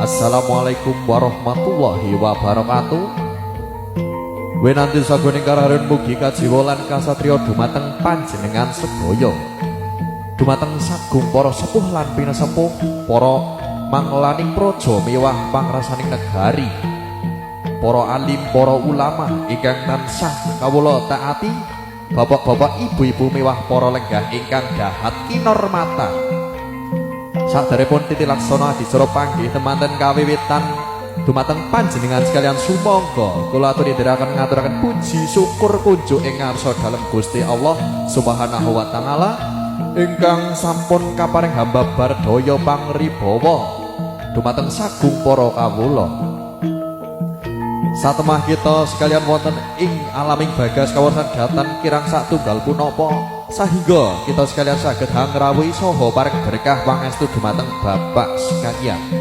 Assalamualaikum warahmatullahi wabarakatuh. Winanti saguning karaharun mugi kajiwa lan kasatriya dumateng panjenengan sedaya. Dumateng sagung para sepuh lan pinesepuh, para manglaning praja miwah pangrasaning negari. Para alim, para ulama ingkang tansah kawula taati, bapak-bapak, ibu-ibu miwah para lenggah ingkang dahat kinormatan. Saderepun titi laksana adicara panggih temanten kawiwitan dumateng panjenengan sekalian sumangga kula aturi ndherekaken ngaturaken puji syukur kunjuk ing ngarsa dalem Gusti Allah Subhanahu wa taala ingkang sampun kaparing hamba bardaya pangribawa dumateng sagung para kawula. Satemah kita sekalian wonten ing alaming bagas kawarsan datan kirang satunggal punapa sahingga kita sekalian saged hangrawuhi saha paring berkah pangestu dumateng Bapak sekalian.